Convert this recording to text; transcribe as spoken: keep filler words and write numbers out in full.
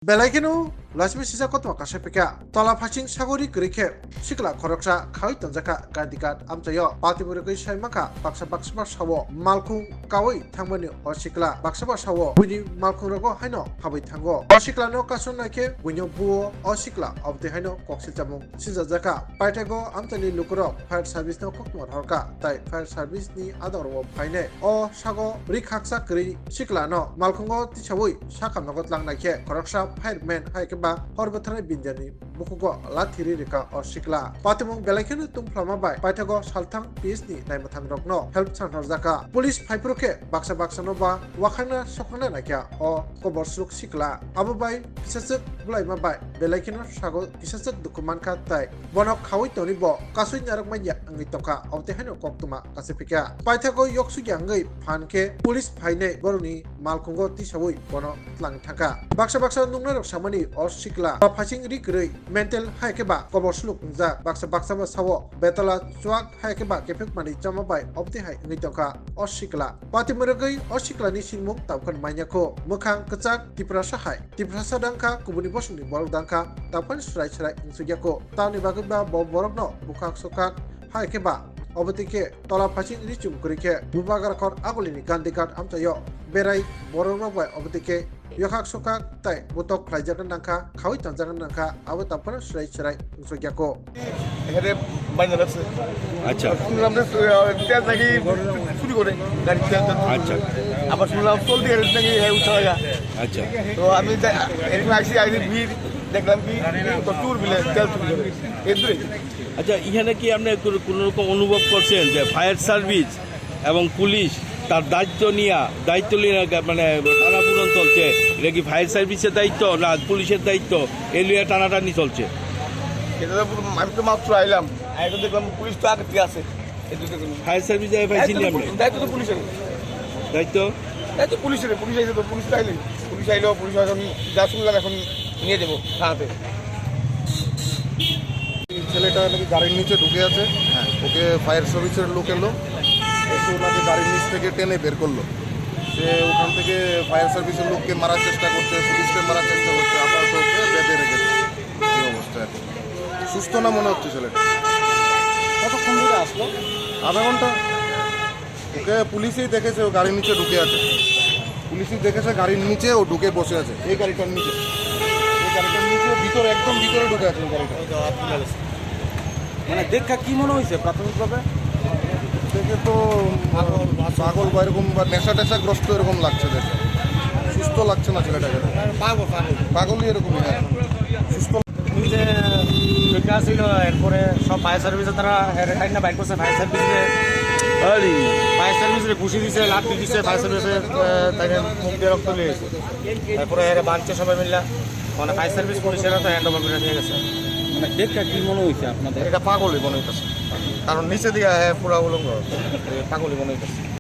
Belai kheno lasimi sijak kothoma kaisa pekha. Tola phasing sagori kwrwi khe sikla khoroksa khawi tonjakha Gandhighat amchaio. Patimurigwi sai mankha baksa baksa ba sao malkhung kawi thangmani o sikla. Baksa ba sao buini malkhungrogo haino phabai thango. O siklano kasu naikhe buino buo o sikla obotwi haino koksil chamung sinjajakha. Paithago amchaini lukurok fire service no koktwma rohorkha, tai fire service ni adorwo phainai. O sago ri khaksa kwrwi siklano malkhungo tisawi sakhamnogo tlangnai khe khoroksa fireman hai khe ba hor bwtharnai bindiani bukhugo lathi ri rikha o sikla. Patimung belai kheno tungphlama bai paithago salthang P S ni naimwthangrokno help sanrwjakha. Police phaiphuru khe baksa baksano ba wakhangna sokhangna naikha o kobor suluk sikla. Abo bai kisachwk bwlaima bai belai kheno sago kisachwk dukhu mankha tai bono khawi toni bo kasui narwk manya wngwi tongkha, obotwi haino koktwma kaisa pekha. Paithago yoksukya wngwi phan khe police phainai borokni malkhungo tisawi bono tlang thangkha. Baksa baksa nuknairok samani o sikla ba phasing ri kwrwi mental hai khe ba kobor suluk wngjak. Baksa baksa bo sao betala chuak hai khe ba kephek manwi chama bai obotwi hai wngwi tongkha o sikla. Patimurigwi o siklani sinmung tabukhan manya kho. Mwkhang kwchak Tiprasa hai. Tiprasa dangkha, kubuni bosongni borok dangkha, tabukhan swrai swrai wngsukya kho. Tamni bagwi ba bo borokno bukhak sukhak hai khe ba obotwi khe tola phasing ri chum kwrwi khe Bubagrakhor agulini Gandhighat amchaio berai borokrok bai obotwi khe yokhak sukhak tai butok khlaijakna nangkha, khawi tonjakna nangkha, abo tabukhan swrai swrai wngsukya kho. হেরে বাইন্দা লাগছে। আচ্ছা। শুনলাম যে, আহ, তেল নাকি চুরি করে, গাড়ির তেল তো চুরি আচ্ছা। করে। আবার শুনলাম চলতি গাড়ির নাকি হ্যাঁ উঠা হয়। আচ্ছা। তো আমি যা-, এখানে আইসি, আইসি ভিড়, দেখলাম কি, তো চুর মিলে তেল চুরি করে। এর দূরে। আচ্ছা, এখানে কি আপনি কোনো, কোনো রকম অনুভব করছেন যে ফায়ার সার্ভিস এবং পুলিশ তার দায়িত্ব নিয়া, দায়িত্ব নিয়ে গা-, মানে টানাপোড়ন চলছে? এটা কি ফায়ার সার্ভিসের দায়িত্ব না পুলিশের দায়িত্ব? এই লইয়া টানাটানি চলছে। এটা তো পুরো, আমি তো মাত্র আইলাম, আইতে দেখলাম পুলিশ তো আগে থেকে আছে। এই দুটো জিনিস। ফায়ার সার্ভিস যায় পাইছি দায়িত্ব তো নি আমরা। পুলিশ, দায়িত্ব তো পুলিশের। দায়িত্ব? দায়িত্ব পুলিশের, পুলিশ আইছে তো, পুলিশ তো আইলে। পুলিশ আইলো, পুলিশ এখন যা শুনলাম এখন নিয়ে যাবো থানাতে। ছেলেটা নাকি গাড়ির নিচে ঢুকে আছে, হ্যাঁ। ওকে ফায়ার সার্ভিসের লোক এলো, এসে ওনাকে গাড়ির নিচ থেকে টেনে বের করলো। সে ওখান থেকে ফায়ার সার্ভিসের লোককে মারার চেষ্টা করছে, পুলিশকে মারার চেষ্টা করছে, আপাতত ওকে বেঁধে রেখেছে। এই অবস্থা এখন। সুস্থ না মনে হচ্ছে ছেলেটা। কতক্ষণ ধরে আসলো? আধা ঘন্টা। ওকে পুলিশেই দেখেছে, ও গাড়ির নিচে ঢুকে আছে। পুলিশই দেখেছে গাড়ির নিচে ও ঢুকে বসে আছে, এই গাড়িটার নিচে। এই গাড়িটার নিচে ভিতরে, একদম ভিতরে ঢুকে আছে ওই গাড়িটা। মানে দেখা কি মনে হয়েছে প্রাথমিকভাবে? দেখে তো পাগল বা এরকম বা নেশা টেশাগ্রস্ত এরকম লাগছে দেখে। সুস্থ লাগছে না ছেলেটাকে। পাগল, পাগল। পাগলই এরকমই, হ্যাঁ। সুস্থ। নিচে ঢুকে আসছিল, এরপরে সব ফায়ার সার্ভিসে তারা হেরে টাইম না বাইর করছে ফায়ার সার্ভিসে। আরে। ফায়ার সার্ভিসে ঘুষি দিছে, লাঠি দিছে, ফায়ার সার্ভিসে, আহ, তাকে মুখ দিয়ে রক্ত বেরিয়েছে। তারপরে এরা বাঁধছে সবাই মিললা, মানে ফায়ার সার্ভিস পুলিশেরা তো হ্যান্ড ওভার করে দিয়ে গেছে। মানে দেখে কি মনে হয়েছে আপনাদের? এটা পাগলই মনে হইতেছে, কারণ নিচে দিয়ে, হ্যাঁ, পুরা উলঙ্গ, এ, পাগলই মনে হইতেছে।